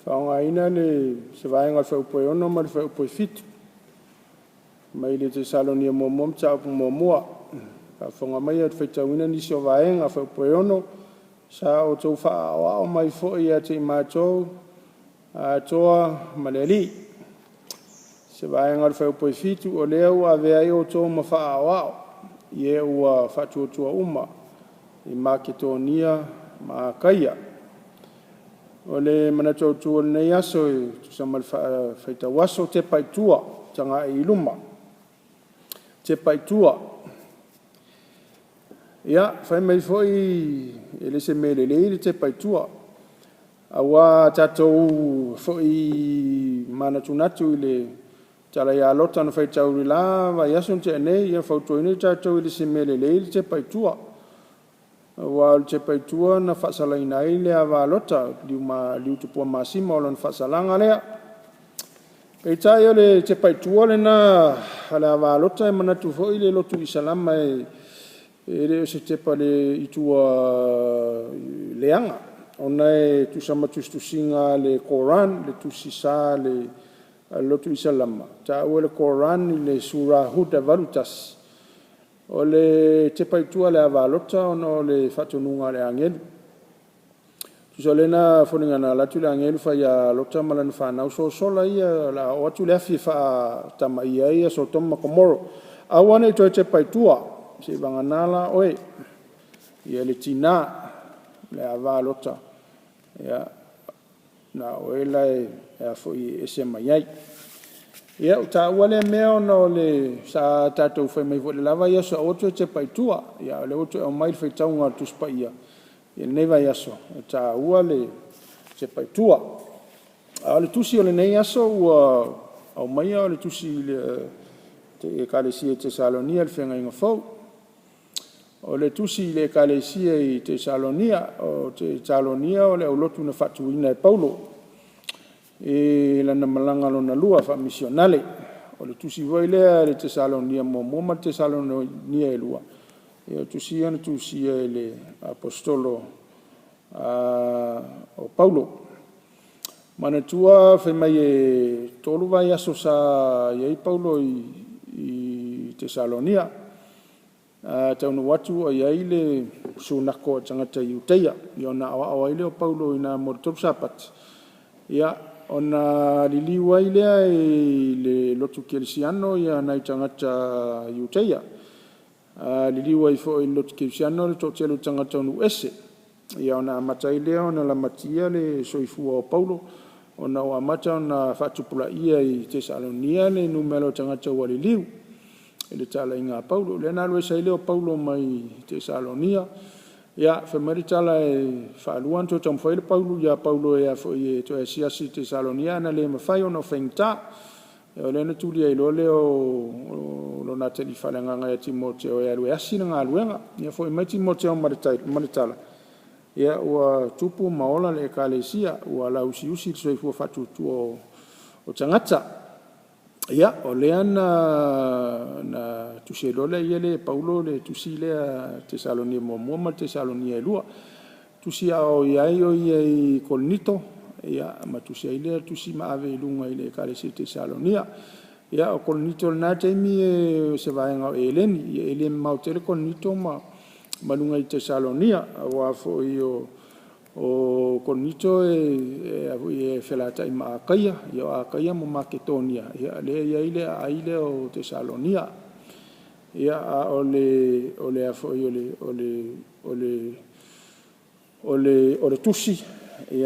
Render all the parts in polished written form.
Faaaogaina le se vaega o le Fuaiupu 6 ma le Fuaiupu 7 mai le Tesalonia Muamua Mataupu 1. Faafofoga mai ou te faitauina nisi o vaega. Fuaiupu 6, sa outou faaaoao mai foi ia te i matou atoa ma le Alii. Se vaega o le Fuaiupu 7, o lea ua avea ai outou ma faaaoao i e ua faatuatua uma i Maketonia ma Akaia. O le manatu autu o lenei aso e tusa ma le faitau aso, tepa i tua, tagai i luma. Tepa i tua. Ia, fai mai foi e le o se mea lelei le tepa i tua, aua a tatou foi manatunatu i le tala ia Lota na faitau i le la vaiaso na tea nei, ia fautuaina tatou e le o se mea lelei le tepa i tua. Aua o le tepa i tua na faasalaina ai le ava a Lota, liu tupua masima o lona faasalaga lea. Peitai o le tepa i tua lena a le ava a Lota e manatu foi le lotu Isalama e le o se tepa le i tua leaga, ona e tusa ma tusitusiga a le Koran, le tusisa a le lotu Isalama, taua e le Koran i le Surah Hud 81, o le tepa i tua o le ava a Lota ona o le faatonuga a le agelu. Tusa o lea na foliga na alu atu le agelu fai ia Lota ma lana fanau, sosola ia o le a oo atu le afi e faatamaia ai Sotoma ma Komoro, aua ne i toe tepa i tua, seivagana la oe, ia le tina, le ava a Lota, ia na o oe la e ese mai ai. Ia ua taua lea mea ona o le sa tatou fai mai foi i le la vaiaso aua le toe tepa i tua. Ia a o lea ua toe aumai le faitauga a le Tusi Paia i lenei vaiaso, e taua le tepa i tua. A o le tusi o lenei aso ua aumaia o le tusi i le Ekalesia i Tesalonia i le Feagaiga Fou. O le tusi i le Ekalesia i Tesalonia, o Tesalonia o le aulotu na faatuina e Paulo i lana malaga lona lua faamisionale. O le tusi foi lea i le Tesalonia muamua ma le Tesalonia e lua, o tusi ia na tusia e le Aposetolo o Paulo. Manatua fai mai e 3 vaiaso sa i ai Paulo i Tesalonia, a taunuu atu ua i ai le sunato a tagata Iutaia, ia ona aoao ai lea o Paulo i ina mo le 3 Sapati, ia ona liliu ai lea i le lotu kerisiano nai tagata Iutaia. Liliu ai foi i le lotu kerisiano le toatele o tagata o nuu ese. Ia ona amata ai lea ona lamatia le soifua o Paulo ona ua amata ona faatupulaia i Tesalonia le numera o tagata ua liliu i le talaiga a Paulo. Lea na alu ese ai lea o Paulo mai Tesalonia, ia fai mai le tala e faalua ona toe taumafai ia Paulo e toe asiasi i Tesalonia ae na le mafai ona o faigata. O lea na tuli ai loa lea o lona atalii faaleagaga ia Timoteo e alu e asi le galuega. Ia foi mai Timoteo ma le tala, ia ua tupu ma ola le Ekalesia, ua lauusiusi le soifua faatuatua o tagata. Ia, o lea na tusi ai loa lea e Paulo le tusi lea a Tesalonia muamua ma le Tesalonia e lua. Tusi a o i ai o ia i Korinito, ia ma tusi ai lea o le tusi ma ave i luga i le Ekalesia i Tesalonia. Ia o Korinito i lena taimi o se vaega o Eleni, e le mamao tele Korinito ma luga i Tesalonia, aua foi o Korinito e felatai ma Akaia, o Akaia ma Maketonia, ia lea e i ai le aai lea o Tesalonia. Ia, a o le tusi, e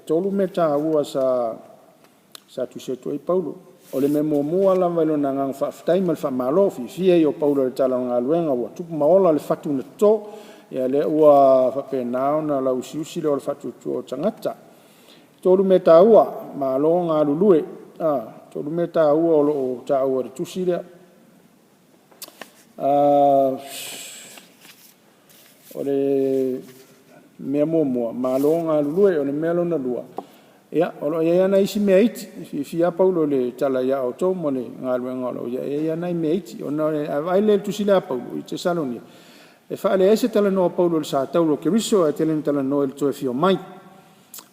3 mea taua sa tusi atu ai Paulo. O le mea muamua lava i lona agaga faafetai ma le faamalo, o le fiafia ia o Paulo i le tala o le galuega ua tupu ma ola le fatu na toto, ia lea ua faapena ona lauusiusi le ola faatuatua o tagata. E 3 mea taua, malo galulue. E 3 mea taua o lo o taua i le tusi lea. O le mea muamua, malo galulue. O le mea lona lua, ia o lo o i ai lava nai isi mea iti, e fiafia lava Paulo i le tala ia outou ma le galuega o lo o i ai, ae i ai lava nai mea iti. Ona a vaai lelei i le tusi lea a Paulo i Tesalonia, e faaleai se talanoa a Paulo i le sa taula o Keriso ae tele ina talanoa i le toe afio mai.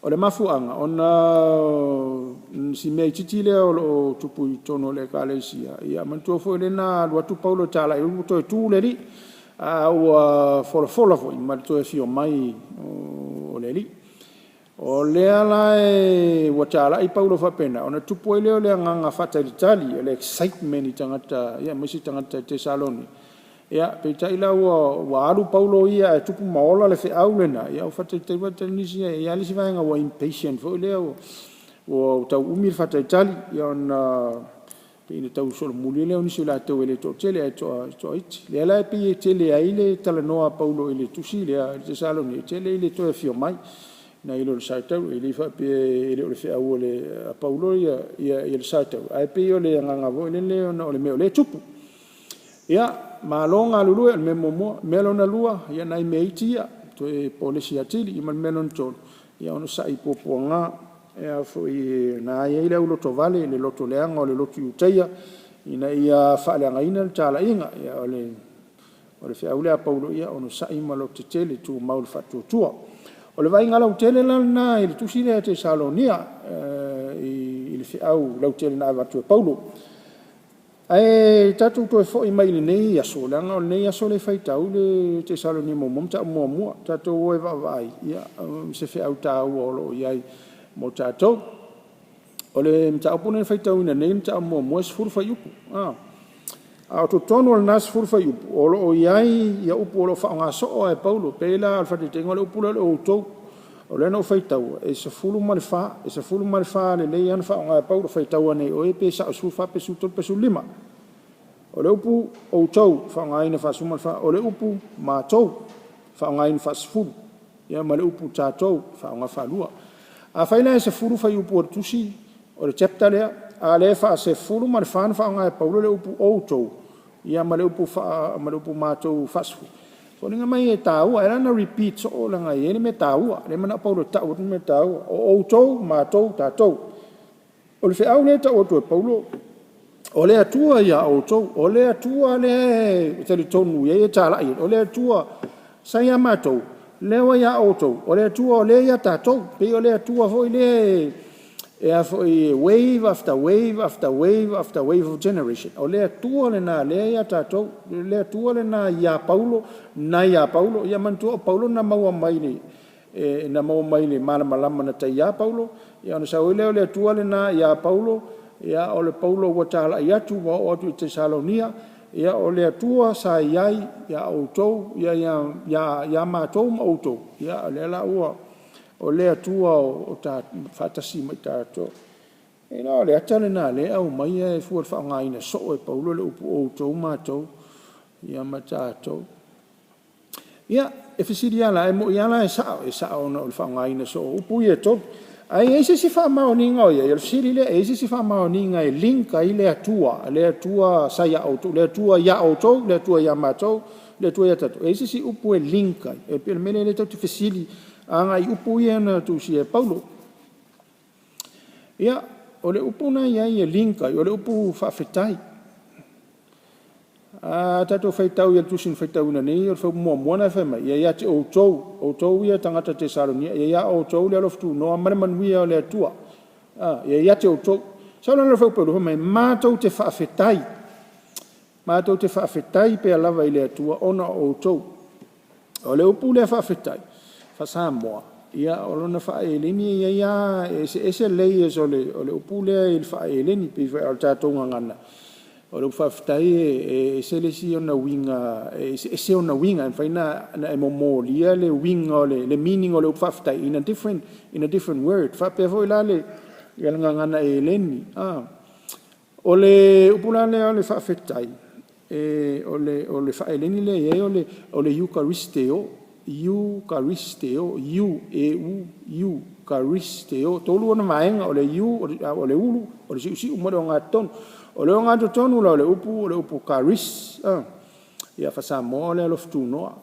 O le mafuaaga, ona o si mea itiiti lea o lo o tupu i totonu o le Ekalesia, ia manatua foi lea na alu atu Paulo e talai, ua toe tu le alii, a ua folafola foi ma le toe afio mai o le Alii. O lea la ua talai Paulo faapena, ona tupu ai lea o le agaga faatalitali, o le excitement i tagata aemaise tagata Tesalonika. Ia, peitai la ua alu Paulo ia ae tupu ma ola le feau lena, ia ua faatalitali foi nisi, e i ai lava le isi vaega ua impatient foi lea ua tau umi le faatalitali, ia ona pei ona tausolomuli ai lea o nisi o latou e le toatele ae toaiti. O lea la e pei e tele ai le talanoa a Paulo i le tusi lea i le Tesalonika, e tele i le toe afio mai nai lo le sartari. E le faapea e le o le feau a Paulo le sartari, ae pei o le agaga foi lele ona o le mea o lea e tupu. Ia, malo galulue o le mea muamua. O le mea lona lua, ia nai mea iti ia, toe polesi atili. Ia ma le mea lona tolu, ia onosai i puapuaga, o lena e i ai le aulotovale, le lotoleaga o le lotu i Iutaia, ina ia faaleagaina le talaiga. O le feau lea a Paulo, ia onosai ma lototetele, tumau i le faatuatua. O le vaaiga lautele la lena i le tusi lea a Tesalonia i le feau lautele na avatu e Paulo. Ae tatou toe foi mai i lenei aso, leaga o lenei aso lea e faitau le Tesalonia Muamua ma Mataupu Muamua. Tatou o e vaavaai se feau taua o lo o i ai mo tatou. O le mataupu lea na faitauina nei le mataupu muamua e 10 fuaiupu. A o totonu o lena 10 fuaiupu, o lo o i ai upu o lo o faaaoga soo lava e Paulo. E pei la o le faataitaiga o le upu lea o le “outou”. O lea na ou faitaua e 14, e 14 lelei lava ona faaaoga e Paulo. Faitau ane ai e oe pe sao le 14 pe 13 pe 15. O le upu “outou” faaaogaina faa-14, o le upu “matou” faaaogaina faa-10, ia ma le upu “tatou” faaaoga faalua. Afai la e 10 fuaiupu o le tusi o le chapter lea, a o lea e faa-14 ona faaaoga e Paulo le upu “outou” ia ma le upu “matou” faa-10, e foliga mai e taua. E ala ona repeat soo leaga e i ai le mea taua, lea e manao Paulo e tau atu le mea taua. O outou, matou, tatou. O le feau lea e tau atu e Paulo, o le Atua ia outou, o le Atua lea e talitonu i ai e talai, o le Atua sa ia matou, lea ua ia outou, o le Atua o lea e ia tatou. E pei o le Atua foi lea e a foi e wave after wave after wave after wave of generation, o le Atua lena o lea e ia tatou, o le Atua lena ia Paulo, na ia Paulo. Ia manatua o Paulo na maua mai i le malamalama na taia Paulo, ia ona sau ai lea o le Atua lena ia Paulo, ia o le Paulo ua talai atu ua oo atu i Tesalonia, ia o le Atua sa i ai ia outou, ia matou ma outou, ia o lea la ua, o le Atua o faatasi ma i tatou. E pei la o le ata lena o lea e aumai e fua i le faaaogaina soo e Paulo o le upu outou, matou, ia ma tatou. Ia, e fesili lava la, e moni lava la e sao, e sao ona o le faaaogaina soo o upu ia e tolu. Ae i ai se isi faamaoniga o i ai? O le fesili lea, e i ai se isi faamaoniga e link ai le Atua, le Atua sa ia outou, le Atua ia outou, le Atua ia matou, le Atua ia tatou? E i ai se isi upu e link ai? E pei o le mea lea tatou te fesili agai i upu ia na tusia e Paulo. Ia, o le upu lena e i ai e link ai, o le upu faafetai. A tatou faitau i le tusi na faitauina nei, o le fuaiupu muamua lena e fai mai, ia ia te outou, outou ia tagata Tesalonia, ia ia outou le alofa tunoa ma le manuia o le Atua. Ia ia te outou. Sau la i lalo i le fuaiupu 2 fai mai, matou te faafetai, matou te faafetai pea lava i le Atua ona o outou. O le upu lea faafetai faa-Samoa, ia o lona faa-Eleni e i ai lava, e eseese layers o le upu lea i le faa-Eleni. E pei foi o le tatou gagana, o le upu faafetai e ese le isi ona uiga, e eseese ona uiga, e mafai ona e momolia le uiga o le meaning o le upu faafetai in a different word. E faapea foi la le gagana Eleni. O le upu la lea o le faafetai, o le faa-Eleni lea e i ai o le eucharisteo, eucharisteo, eu e u, eucharisteo. E tolu ona vaega, o le eu o le ulu, o le siusiu ma le ogatotonu. O le ogatotonu la o le upu o le upu charis, ia faa-Samoa o le alofa tunoa.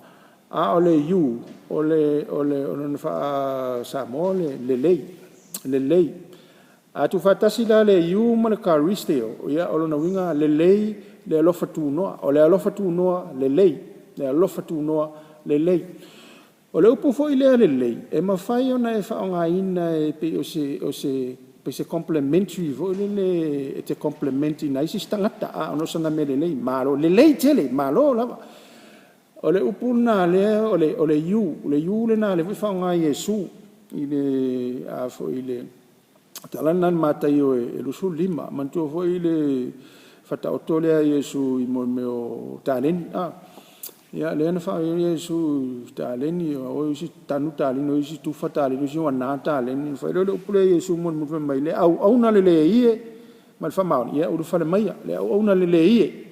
A o le you, o lona faa-Samoa o le lelei, lelei. A tuufaatasi la le you ma le charisteo, o lona uiga lelei le alofa tunoa. O le alofa tunoa lelei, le alofa tunoa lelei. O le upu foi lea lelei, e mafai ona e faaaogaina e pei o se complementary foi lele e te compliment ina ai se isi tagata ona o sana mea lelei, malo lelei tele, malo lava. O le upu lena lea o le you, o le you lena lea foi e faaaoga e Iesu i le a foi i le tala lena i le Mataio e 25. Manatua foi le faataoto lea a Iesu i mea o taleni. Ia lea na fai ai Iesu i taleni, o isi tanu taleni, o isi tufa taleni, o isi ua na taleni. Ona fai lea o le upu lea a Iesu mulimuli fai mai, “Le auauna lelei e ma le faamaoni, ia ulufale maia, le auauna lelei e,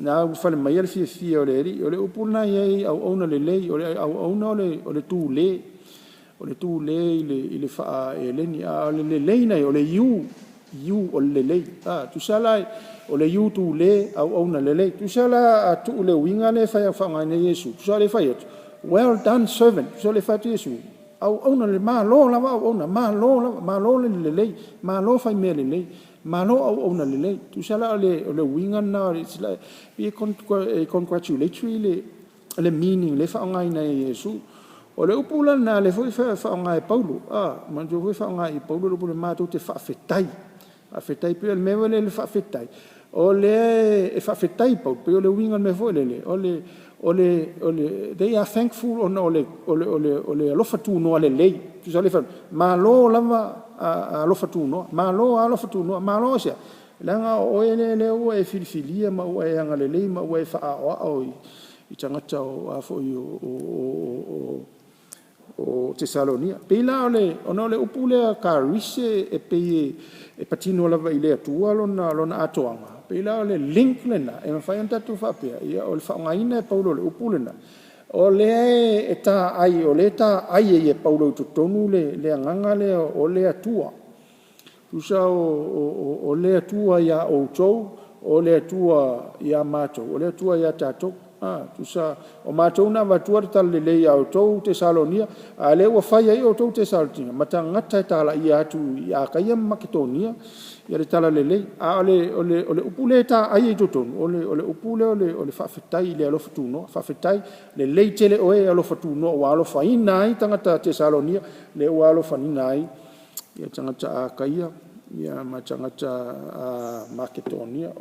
lena e ulufale maia le fiafia o le Alii.” O le upu lena e i ai auauna lelei, o le auauna o le dule, o le dule i le faa-Eleni, a o le lelei lena e i ai, o le you, you o le lelei. Tusa la o le you dule, auauna lelei. Tusa la a tuu i le uiga lea e faaaogaina e Iesu, tusa o lea e fai atu, “Well done servant.” Tusa o lea e fai atu Iesu, auauna lelei, malo lava auauna, malo lava, malo le lelei, malo fai mea lelei, malo auauna lelei. Tusa la o le uiga lena, e pei e congratulatory le meaning lea e faaaogaina e Iesu. O le upu la lena lea foi e faaaoga e Paulo, manatua foi e faaaoga e Paulo le upu lea matou te faafetai. Faafetai, e pei o le mea foi lele o le faafetai, o lea e faafetai Paulo, pei o le uiga o le mea foi lele, they are thankful ona o le alofa tunoa lelei. Tusa o lea e fai atu, malo lava alofa tunoa, malo lava alofa tunoa. Malo aisea? Leaga o oe lea ua e filifilia ma ua e agalelei ma ua e faaaoao i tagata o Tesalonia. E pei la ona o le upu lea karise e pei e patino lava i le Atua lona atoaga, e pei la o le link lena e mafai ona tatou faapea, o le faaaogaina e Paulo o le upu lena, o lea e taai o lea e taai ai e Paulo i totonu le agaga lea o le Atua. Tusa o le Atua ia outou, o le Atua ia matou, o le Atua ia tatou. Tusa o matou na avatua le talalelei ia outou Tesalonia, a o lea ua fai ai outou Tesalonia ma tagata e talaiina atu i Akaia ma Maketonia le talalelei. A o le upu lea e taai ai i totonu, o le upu lea o le faafetai i le alofa tunoa. Faafetai, lelei tele oe e alofa tunoa ua alofaina ai tagata Tesalonia, lea ua alofaina ai tagata Akaia ma tagata Maketonia.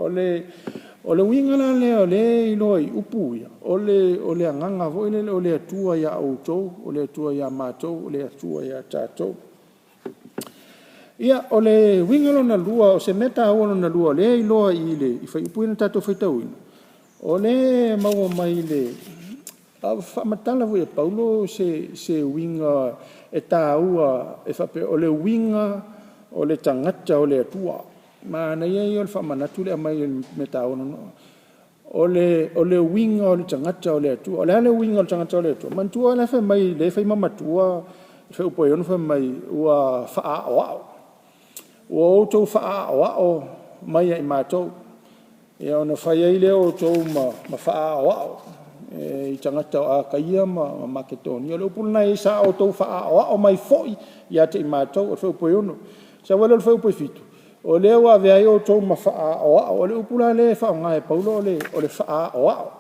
O le uiga la lea o lea e iloa i upu ia, o le agaga foi lele o le Atua ia outou, o le Atua ia matou, o le Atua ia tatou. Ia, o le uiga lona lua o se mea taua lona lua o lea e iloa i i le fuaiupu lea na tatou faitauina, o lea e maua mai i le faamatala foi e Paulo se uiga e taua e faapea, o le uiga o le tagata o le Atua. Manaia ia o le faamanatu le aumai o le mea taua. O le uiga o le tagata o le Atua. O le a le uiga o le tagata o le Atua? Manatua la e fai mai lea e fai ma matua le fuaiupu 6 fai mai ua faaaoao. Ua outou faaaoao mai ia i matou, ia ona fai ai lea o outou ma faaaoao i tagata o Akaia ma Maketonia. O le upu lena sa outou faaaoao mai foi ia te i matou. O le fuaiupu 6. Sau ai lea i le fuaiupu 7, o lea ua avea ai outou ma faaaoao. O le upu la lea e faaaoga e Paulo o le faaoao.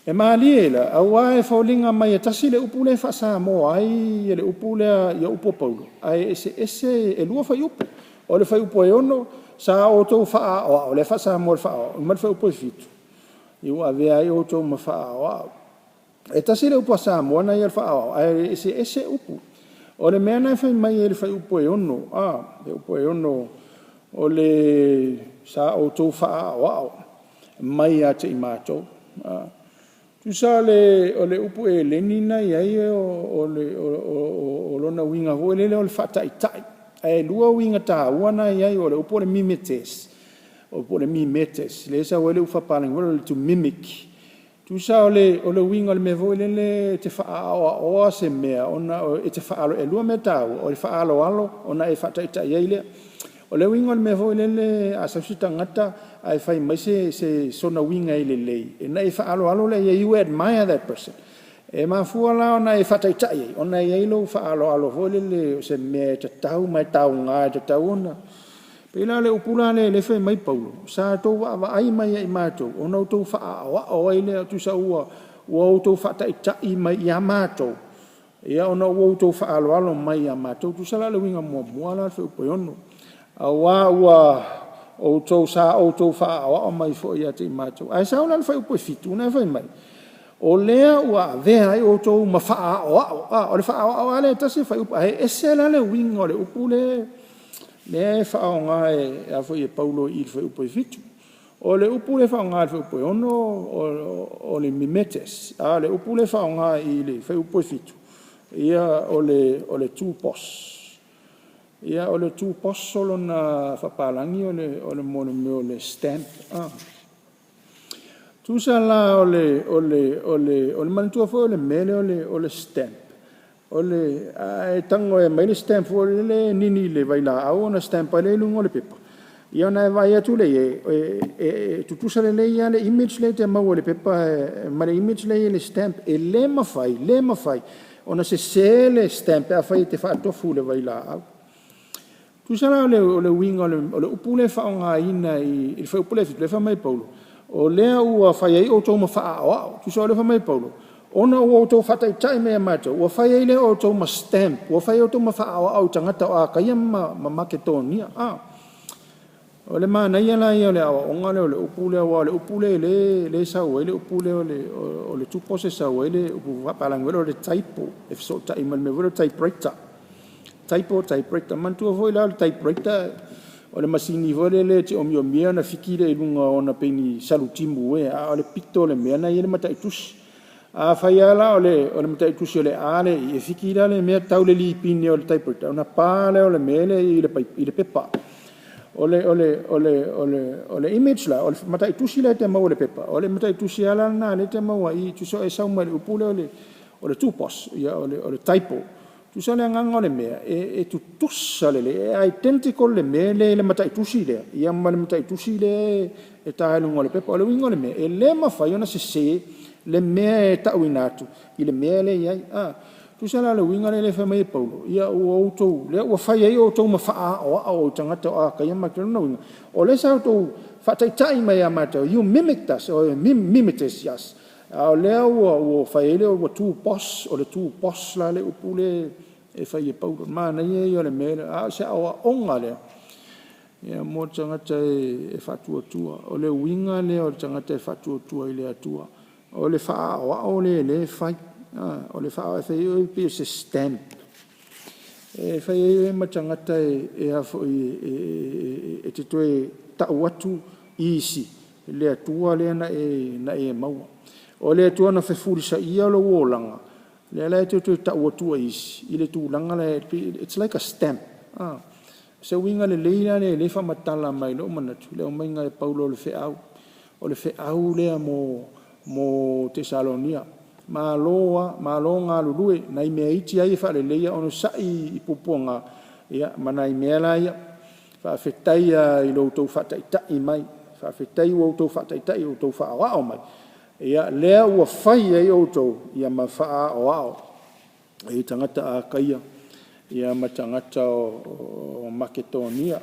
E malie la, aua e foliga mai e tasi le upu lea e faa-Samoa ai le upu lea i upu a Paulo, ae eseese, e lua fuaiupu. O le fuaiupu e 6, sa outou faaoao, lea e faa-Samoa i le faaoao, ma le fuaiupu 7, ua avea ai outou ma faaoao. E tasi le upu a Samoa lena e i ai o le faaoao, ae eseese upu. O le mea lena e fai mai ai i le fuaiupu e 6, o le sa outou faaoao mai ia te i matou. Tusa o le upu eleni lena e i ai o lona uiga foi lele o le faataitai. Ae lua uiga taua na e i ai, o le upu o le mimetes, po o le mimetes lea e sau ai le upu faapalagi foi lea o le to mimic. Tusa o le uiga o le mea foi lele e te faaaoaoa se mea ona e te faaaloalo. E lua mea taua, o le faaaloalo ona e faataitai ai lea. O le uiga o le mea foi lele a sau se tagata ae fai mai sona uiga e lelei, ona e faaaloalo lea i ai, you admire that person. E mafua la ona e faataitai ai, ona e i ai lou faaaloalo foi lele o se mea e tatau ma e tauga e tatau ona… E pei la o le upu la lea e fai mai Paulo, sa outou vaavaai mai ia i matou ona outou faaoao ai lea, tusa ua ua outou faataitai mai ia matou, ia ona ua outou faaaloalo mai ia matou. Tusa la o le uiga muamua lea o le fuaiupu e 6. Aua ua outou sa outou faaaoao mai foi ia te i matou. Ae sau la le fuaiupu e 7 na e fai mai, o lea ua avea ai outou ma faaaoao. O le faaaoao lava lea e tasi le fuaiupu, ae ese la le uiga o le upu lea e faaaoga e Paulo i le fuaiupu e 7. O le upu lea e faaaoga i le fuaiupu e 6 o le mimetes, a o le upu lea e faaaoga i le fuaiupu e 7, ia o le tupos. Ia o le tupos o lona faapalagi o le mea o le stamp. Tusa la o le manatua foi o le mea lea o le stamp, a e tago e aumai le stamp foi lele e nini i le vailaau ona stamp ai lea i luga o le pepa, ia ona e vaai atu lea i ai, e tutusa lelei lava le image lea e te maua i le pepa ma le image lea e i ai i le stamp. E le mafai, le mafai ona sese le stamp pe afai e te faatofu i le vailaau. Tusa la o le uiga o le upu lea e faaaogaina i le fuaiupu lea e 7 lea e fai mai ai Paulo, o lea ua fai ai outou ma faaaoao. Tusa o lea e fai mai Paulo, ona ua outou faataitai mai ia matou, ua fai ai lea o outou ma stamp, ua fai ai outou ma faaoao i tagata o Akaia ma Maketonia. O le manaia la ia o le aoaoga lea o le upu lea, aua o le upu lea e sau ai le upu lea o le tupos e sau ai le upu faapalagi foi lea o le typo, e fesootai ma le mea foi lea o le typewriter, typo, typewriter. Manatua foi la o le typewriter o le masini foi lele e te omiomia ona fiki lea i luga o ona pei ni salutimu ea, a o le pito o le mea lena e i ai le mataitusi. Afai lava la o le mataitusi o le A le I, e fiki la le mea tau le lipine o le typewriter, ona pa lea o le mea lea i le pepa. O le image la, o le mataitusi la e te maua i le pepa, o le mataitusi lava la lena o lea e te maua i i, tusa e sau mai le upu lea o le tupos, o le typo. Tusa o le agaga o le mea, e tutusa lelei, e identical le mea lea i le mataitusi lea ma le mataitusi lea e ta i luga o le pepa. O le uiga o le mea, e le mafai ona sese le mea e tauina atu i le mea lea e i ai. Tusa la o le uiga lea e fai mai ai Paulo, ia ua outou, lea ua fai ai outou ma faaaoao i tagata o Akaia ma Maketonia. O lona uiga, o lea sa outou faataitai mai ia matou, you mimicked us, or mimetes us, a o lea ua fai ai lea ua tupos, o le tupos la le upu lea e fai e Paulo. O le manaia ia o le mea lea, a o se aoaoga lea mo le tagata e faatuatua. O le uiga lea o le tagata e faatuatua i le Atua, o le faaaoao lea o lea e fai. O le faaoao e fai ai oe pei o se stamp, e fai ai oe ma tagata e e te toe tau atu i isi le Atua lea na e maua. O le Atua na fefulisaia lou olaga, lea la e te toe tau atua i isi i le tulaga lea, it's like a stamp. O se uiga lelei la lea o lea e faamatala mai i lou manatu i le aumaiga e Paulo o le feau. O le feau lea mo Tesalonia. Malo lava, malo galulue. O nai mea iti lava ia e faaleleia, onosai i puapuaga ma nai mea la ia. Faafetai lava i lo outou faataitai mai, faafetai ua outou faataitai ua outou faaaoao mai, ia lea ua fai ai outou ma faaaoao i tagata Akaia ma tagata o Maketonia.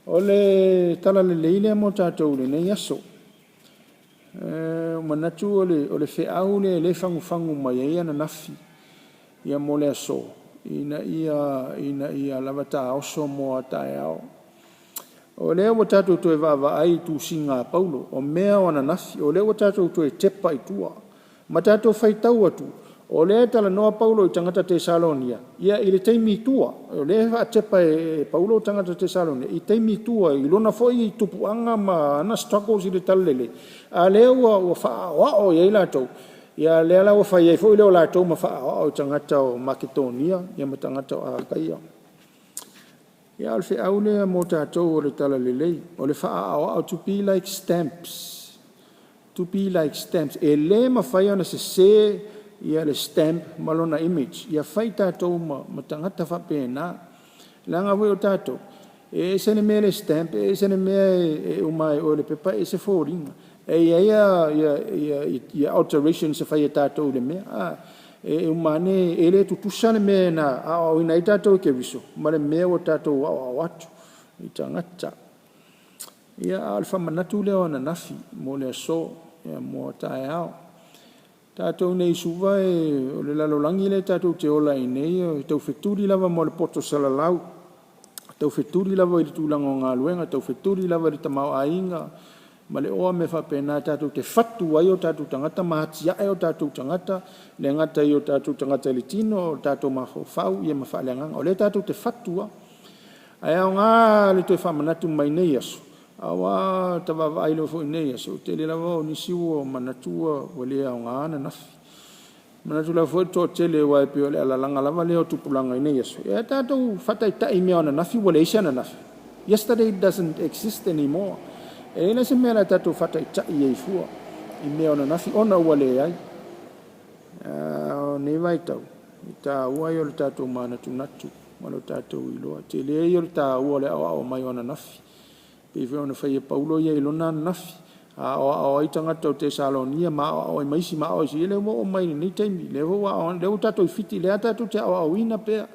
O le talalelei lea mo tatou i lenei aso. Ua manatu o le feau lea o lea e fagufagu mai ai ananafi mo le aso, ina ia lava taoso mo a taeao. O lea ua tatou toe vaavaai i tusiga a Paulo, o mea o ananafi, o lea ua tatou toe tepa i tua ma tatou faitau atu, o lea e talanoa Paulo i tagata Tesalonia i le taimi i tua. O lea e faatepa e Paulo tagata Tesalonia i taimi i tua i lona foi tupuaga ma ana struggles i le talalelei, a o lea ua faaaoao i ai latou, ia o lea la ua fai ai foi lea o latou ma faaoao i tagata o Maketonia ma tagata o Akaia. Ia a o le feau lea mo tatou o le talalelei, o le faaaoao, to be like stamps, to be like stamps. E le mafai ona sese le stamp ma lona image. Ia fai tatou ma tagata faapena, leaga foi o tatou, e ese le mea le stamp ese le mea e uma ai i o i le pepa e ese foliga. E i ai alterations e fai e tatou i le mea. E uma ane e le tutusa le mea na aoaoina ai tatou e Keriso ma le mea ua tatou aoao atu i tagata. Ia, a o le faamanatu lea o ananafi mo le aso, mo a taeao. Tatou nei i Suva e, o le lalolagi lea tatou te ola ai nei, e taufetuli lava mo le poto salalau, taufetuli lava i le tulaga o galuega, taufetuli lava i le tamaoaiga ma le oa mea faapena tatou te fatu ai o tatou tagata ma atiae o tatou tagata, le gata i o tatou tagata i le tino, o tatou mafaufau ia ma faaleagaga. O lea tatou te fatu lava. Ae aoga le toe faamanatu mai nei aso, aua ta vaavaai loa foi i nei aso, o le tele lava o nisi ua manatu ua le aoga ananafi. E manatu lava foi le toatele, aua e pei o le alalaga lava lea o tupulaga i nei aso, ia tatou faataitai i mea o ananafi ua leai se ananafi. Yesterday doesn't exist anymore. E leai la se mea o le a tatou faataitai ai fua i mea o ananafi ona ua leai. O nei vaitau, e taua ia o le tatou manatunatu ma lo tatou iloa. E tele ia o le taua o le aoao mai o ananafi. E pei foi ona fai e Paulo ia i lona ananafi, aoao ai tagata o Tesalonia ma aoao ai ma isi ma aoao ai ma isi, ia lea ua oo mai lenei taimi. Lea foi ua lea ua tatou i Fiti, lea tatou te aoaoina pea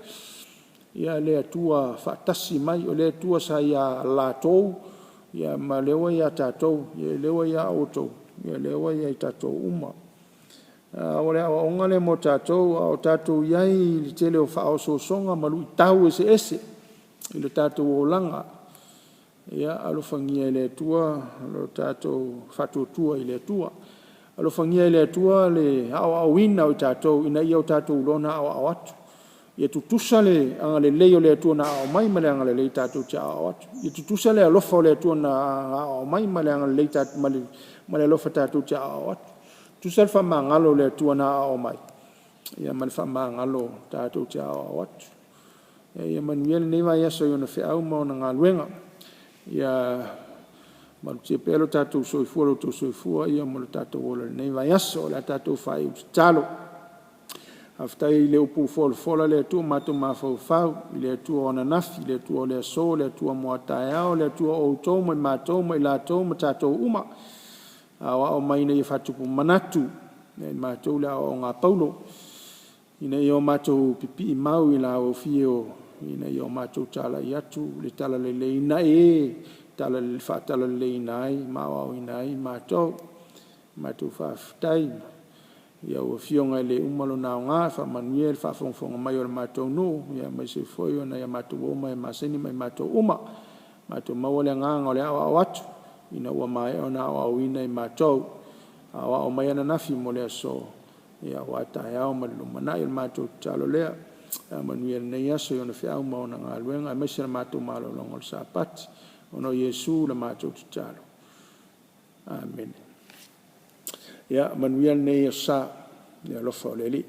ia le Atua faatasi mai, o le Atua sa ia latou ia ma lea ua ia tatou, ia lea ua ia outou, ia lea ua ia i tatou uma. O le aoaoga lea mo tatou a o tatou i ai i le tele o faaosoosoga ma luitau eseese i le tatou olaga. Ia alofagia e le Atua lo tatou faatuatua i le Atua. Alofagia e le Atua le aoaoina o i tatou ina ia o tatou iloa ona aoao atu. Ia tutusa le agalelei o le Atua na aoao mai ma le agalelei tatou te aoao atu. Ia tutusa le alofa o le Atua na aoao mai ma le agalelei ma le alofa tatou te aoao atu. Tutusa le faamagalo o le Atua na aoao mai ia ma le faamagalo tatou te aoao atu. Ia manuia lenei vaiaso i ona feau ma ona galuega. Ia malutia pea lo tatou soifua, lo outou soifua ia ma lo tatou ola i lenei vaiaso. O le a tatou faaiu i le tatalo. Faafetai i le upu ua folafola le Atua ua matou mafaufau i le Atua o ananafi, le Atua o le aso, le Atua mo a taeao, le Atua o outou ma i matou ma i latou ma tatou uma. Aoao mai ina ia faatupu manatu ia i matou le aoaoga a Paulo, ina ia o matou pipii mau i la aufio, ina ia o matou talai atu le talalelei na e faatalaleleiina ai ma aoaoina ai matou. Matou faafetai i lau Afioga e le uma lona aoga, faamanuia le faafogafoga mai o le matou nuu, aemaise foi o nai a matou uo ma e masani ma i matou uma. Matou maua le agaga o le aoao atu ina ua maea ona aoaoina i matou. Aoao mai ananafi mo le aso, aua taeao ma le lumanai. O le matou tatalo lea, ia manuia lenei aso i ona feau ma ona galuega, aemaise le matou malologa o le Sapati. Ona o Iesu le matou tatalo. Amene. Ia manuia lenei aso Sa i le alofa o le Alii.